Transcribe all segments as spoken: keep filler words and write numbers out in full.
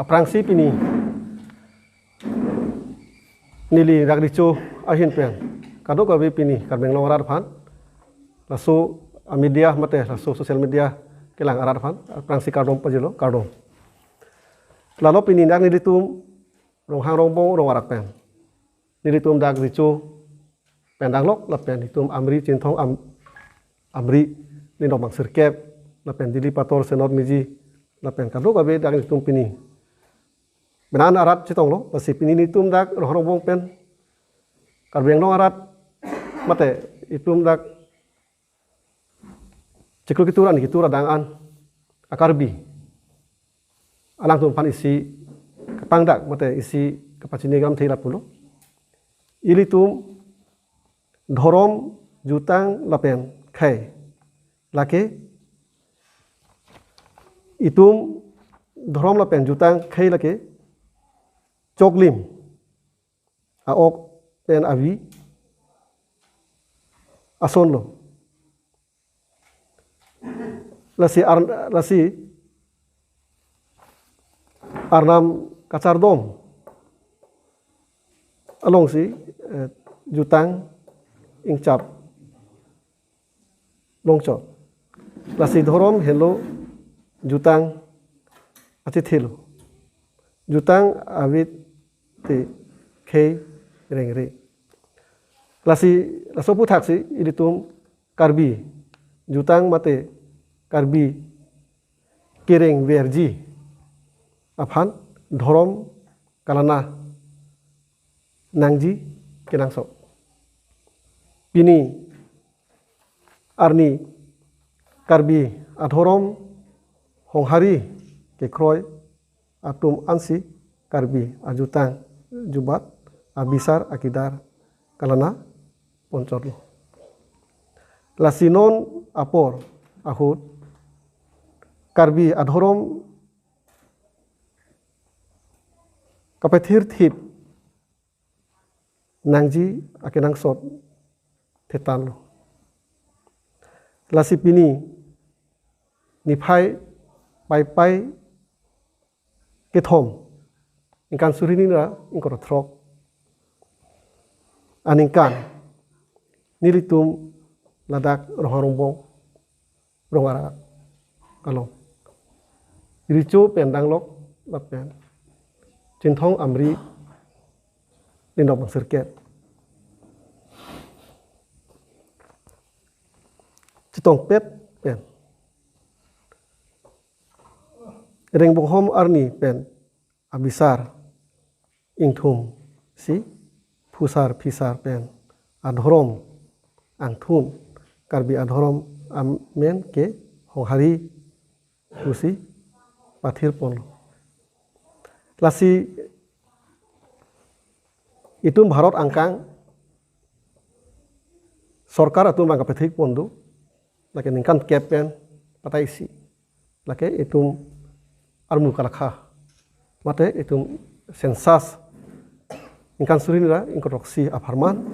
Aphrangsi pini neli dak recho ahin pen kadokave pini Karbi Anglong arat aphan, laso a-media mate laso social media kelang arat aphan aphrangsi kardom pajirlo, kardom. Lalo pini dak nelitum Ronghang Rongbong rong arak pen nelitum dak recho pen danglok lapen itum Amri Chinthong Am-, Amri Lindong Bangsirkep lapen Dili Pator Senot Miji lapen kadokave dak itum pini benan arat chetonglo, lasi pini nelitum dak Ronghang Rongbong pen Karbi Anglong arat mate itum dak chiklo ketur ani ketur adang an a-Karbi alangtum aphan isi kapangdak mate isi kapachini gam thela pulo. Ilitum dhorom, jutang lapen khei, lake itum dhorom lapen jutang khei lake choklim a-ok pen avi asonlo. Lasi ar-, lasi Arnam kachardom alongsi, eh, jutang ingchap longchot. Lasi dhorom henlo jutang achethelo. Jutang avit te khei rengre. Lasi laso aphuthaksi ilitum Karbi jutang mate Karbi kereng verji aphan dhorom kalana nangji kenangsot. Pini arni Karbi adhorom honghari kekroi atum ansi Karbi ajutang jubat abisar akedar kalana ponchotlo. Lasi non apor ahut Karbi adhorom kapethirthip nangji akenangsot thetanlo. Lasi pini niphai Paipai kethom, ningkan suri hini ra ingkoi ra throk aningkan nelitum ladak Ronghang Rongbong rong arak along recho pen danglok lapen Chinthong Amri Lindong Bangsirkep chetongpet pen Ringbonghom arni pen abisar ingthumsi phusar phisar pen adhorom angthun Karbi adhorom amen ke honghari pusi pathir ponlo. Lasi itum Bharat angkang sorkar atum bang kapethik pon do, lake ningkan kep pen patai isi, lake itum armu kalakha mate itum census ningkan suri hini ra ingkoi ra throksi apharman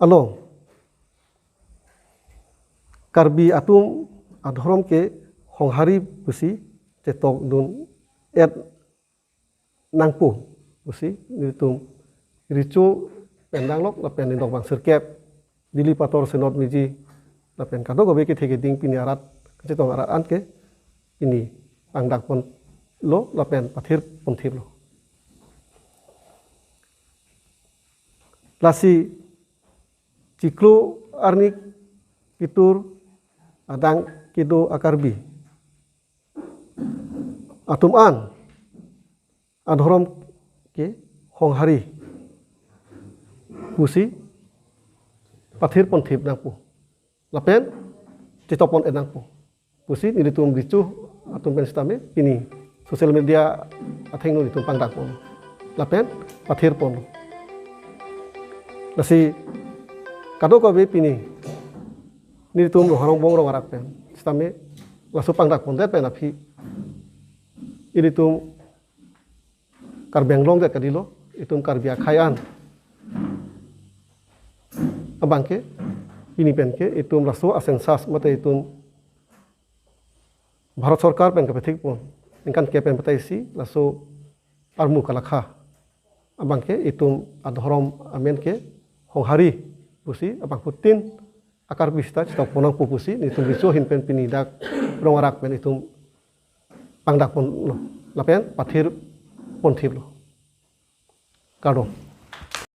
along Karbi atum adhorom ke honghari pusi chetok dun et nangpo pusi nelitum recho pen danglok lapen Lindong Bangsirkep, Dili Pator Senot Miji lapen kadokave kethe keding pini arat kachetong arat an ke pini pangdak ponlo lapen pathir ponthiplo. Lasi chiklo arni ketur adang kedo a-Karbi atum an adhorom ke honghari pusi pathir ponthip nangpo lapen chetopon et nangpo pusi nelitum recho atum pen sitame pini social media athengno nelitum pangdak pon lapen pathir pon. Lasi kadokave pini nelitum Ronghang Rongbong rong arak pen sitame laso pangdak pondet pen aphi ilitum Karbi Anglong det kadilo, itum Karbi akhei an abang ke pini pen ke itum laso a-census mate itum Bharat Sorkar pen kapethik pon ningkan kep pen batai isi laso armu kalakha abangke itum adhorom amen ke Honghari pusi abangphutin akarpi sita chetokpon nangpo pusi nelitum riso ahin pen pini dak rong arak pen itum pangdakponlo lapen pathirponthiplo. Kardom.